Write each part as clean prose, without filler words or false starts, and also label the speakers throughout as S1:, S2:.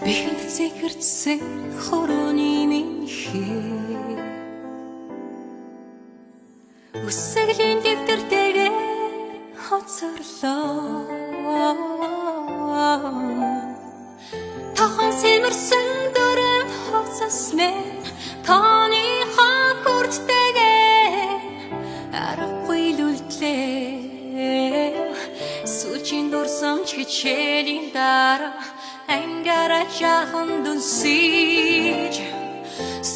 S1: Бихэнд цэгэрдсэн хорооны минь хээ. Үсгэлийн дэвтэртэйгээ хоцорлоо. Тохон сэмэрсэн дөрөв хувцас мэн тооныхоо хүрттэйгээ аргагүй л үлдлээ. Сүүлчийн дурсамж хичээлийн дараа ангиараа жаахан дүнсэж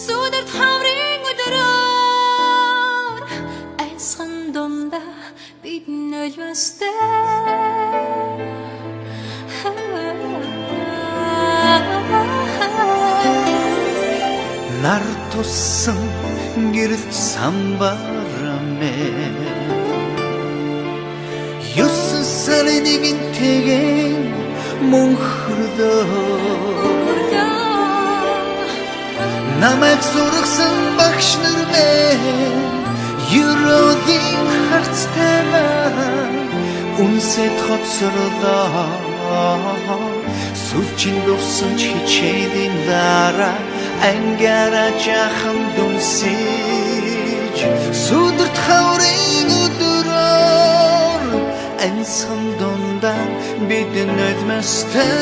S1: сүдэрт хамрын өдрөөр айсхан дундаа бид нулимстай.
S2: Нар туссан гэрэлт самбарамэ 9 сарын нэгэнтэйгэн мөнхөрлөө. Намайг сургасан багш нар мэн ерөөлийн харцтай маань үнсэд хоцорлоо. Сүүлчийн дурсамж хичээлийн дараа ангиараа жаахан дүнсэж сүдэрт хаврын өдрөөр аньсхан дундаа бид нулимстай.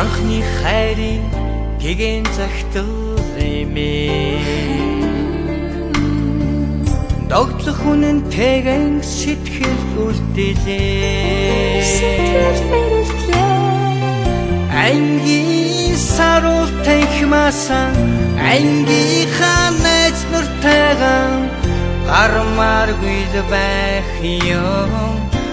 S3: Анхны хайрын гэгэн загтал эмээ. Догтлох үнэнтэйгэн сэтгэл үлдээлээ.
S1: Сэтгэл мэрэлтлээ.
S3: Ангийн саруул танхимаасан ангийнхаа найз нартайгаан гармааргүй л байх юм.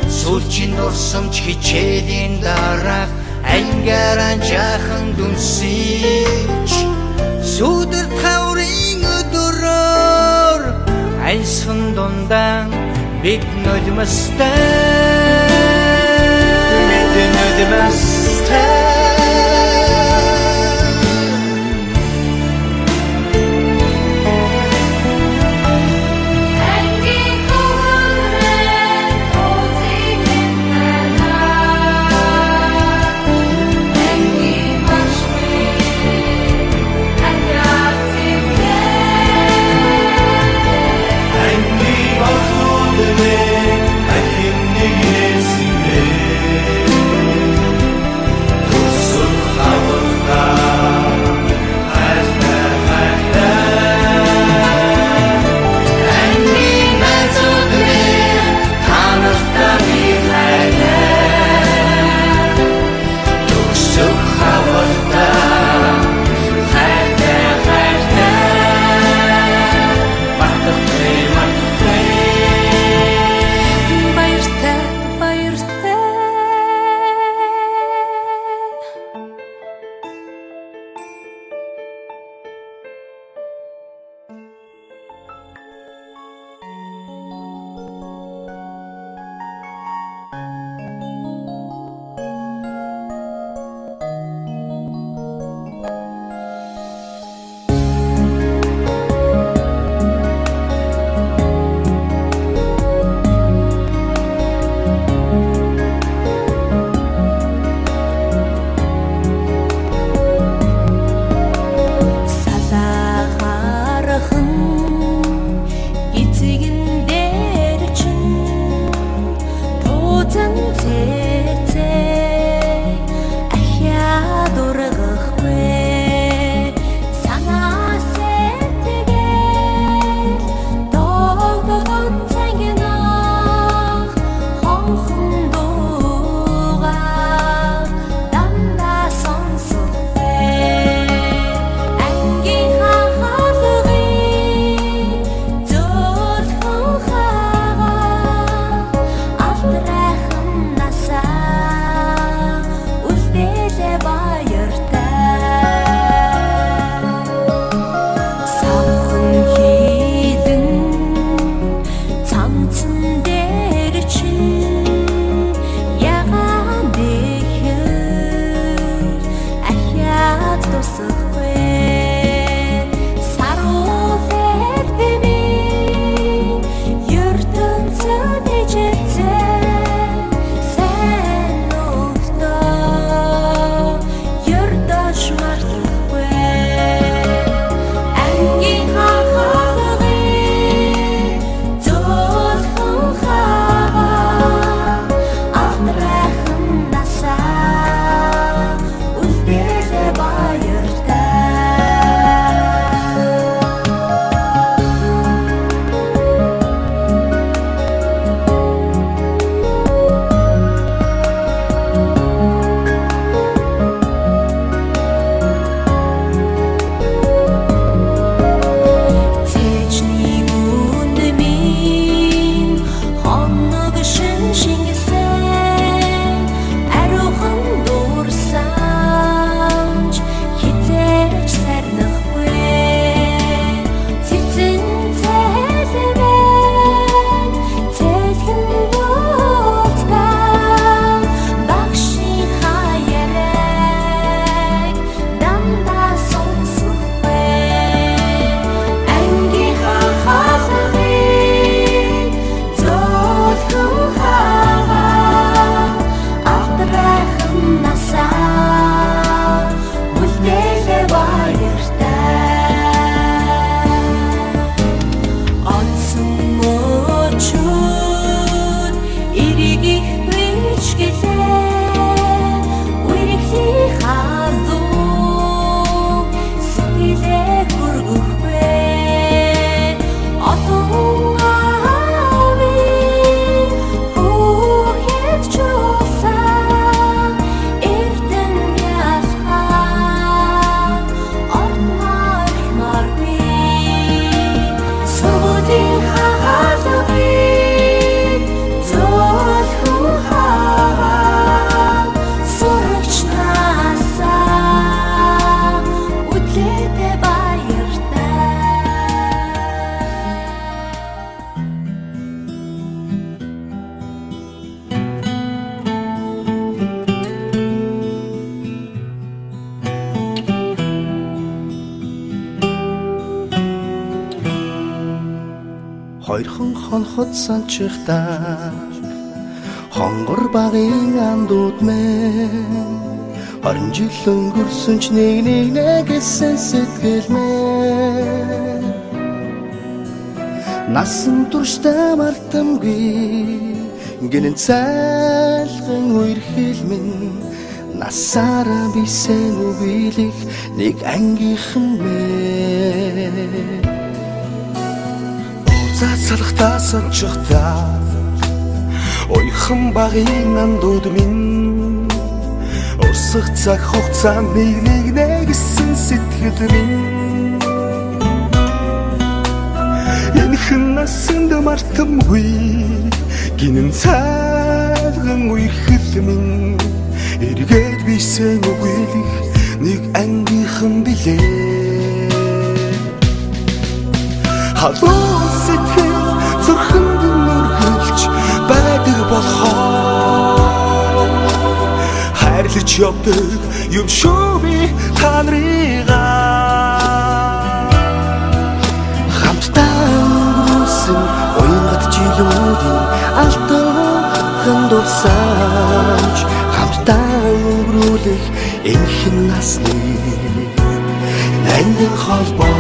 S3: Сүүлчийн дурсамж хичээлийн дараах ангиараа жаахан дүнсэж сүдэрт хаврын өдрөөр альсан дундаа бид нулимстай.
S2: Бид нулимстай.
S1: Ангийн хөврөө уулзыг ангийн багш минь хаяа зэвлээ.
S2: Ангийн охид минь ахин нэгнээс минь. Хоёрхан хонхот санчихдаг хонгор багын андууд мэн 20 жил өнгөрсөн ч нэг нэг нэгсэн сэтгэл мэн насан туршдаа мартамгүй гинэн цайлган үерхэл минь насаараа бисэн үгэлэх нэг ангийнхан мэн
S4: Уулзаад салхтаа санчихдаг уяхан багын андууд минь урсах цаг хугацаа нэг нэг нэгсэн сэтгэл минь энхэн насанд мартамгүй гинэн цайлган үерхэл минь эргээд бисэн үгэлэх нэг ангийнхан билээ. Халуун сэтгэл зүрхэнд нүргэлж байдаг болохоор хайрлаж явдаг юм шүү би та нарыгаа.
S2: Хамтдаа өнгөрүүлсэн уянгат жилүүдийн алтан дурсамж хамтдаа өнгөрүүлэх энхэн насны нандин холбоо.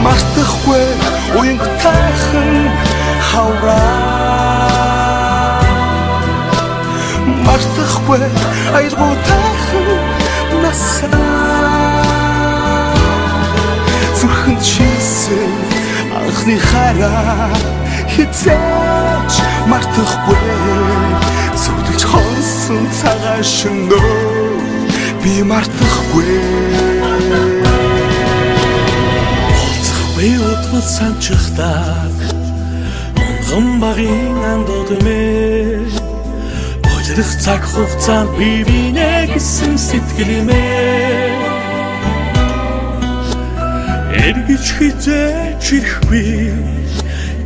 S4: Мартахгүй уянгатайхан хавраа мартахгүй аялгуутайхан насаа зүрхэнд шилсэн анхны хайраа хизээч мартахгүй зүтгэж хонсон цагаан шөнөө би мартахгүй.
S5: Уулзахгүй удвал санчихдаг монгон багын андууд мэн улирах цаг хугацаанд би бинэ гэсэн сэтгэл мэн эргэж хизээч ирэхгүй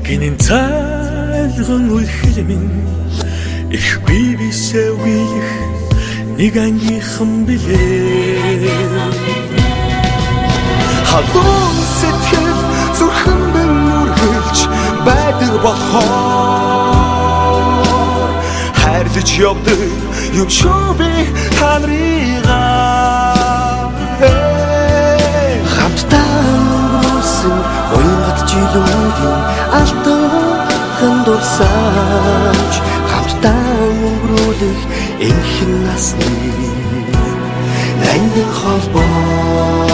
S5: гинэн цайлган үерхэл минь ирэхгүй бисээ үелэх нэг ангийнхан билээ.
S4: Халуун сэтгэл зүрхэнд нүргэлж байдаг болохоор хайрлаж явдаг юм шүү би та нарыгаа.
S2: Хамтдаа өнгөрүүлсэн уянгат жилүүдийн алтан дурсамж хамтдаа өнгөрүүлэх энхэн насны нандин холбоо.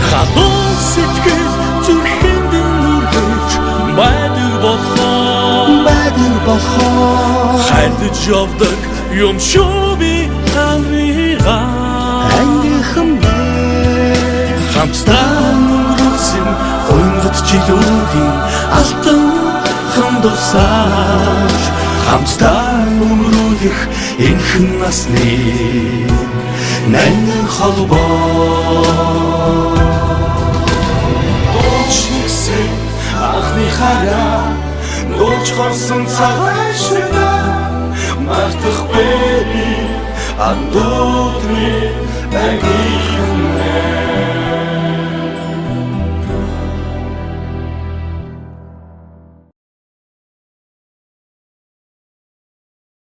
S5: Халуун сэтгэл зүрхэнд нүргэлж байдаг болохоор
S2: байдаг болохоор
S5: хайрлаж явдаг юм шүү би та нарыгаа.
S2: Ангийнхан мэн
S5: Хамтдаа өнгөрүүлсэн уянгат жилүүдийн алтан дурсамж хамтдаа өнгөрүүлэх энхэн насны нандин холбоо.
S4: Дууч нэгсэн анхны хараа нууж хорсон цагаан шөнөө мартахгүй би андууд минь ангийнхан.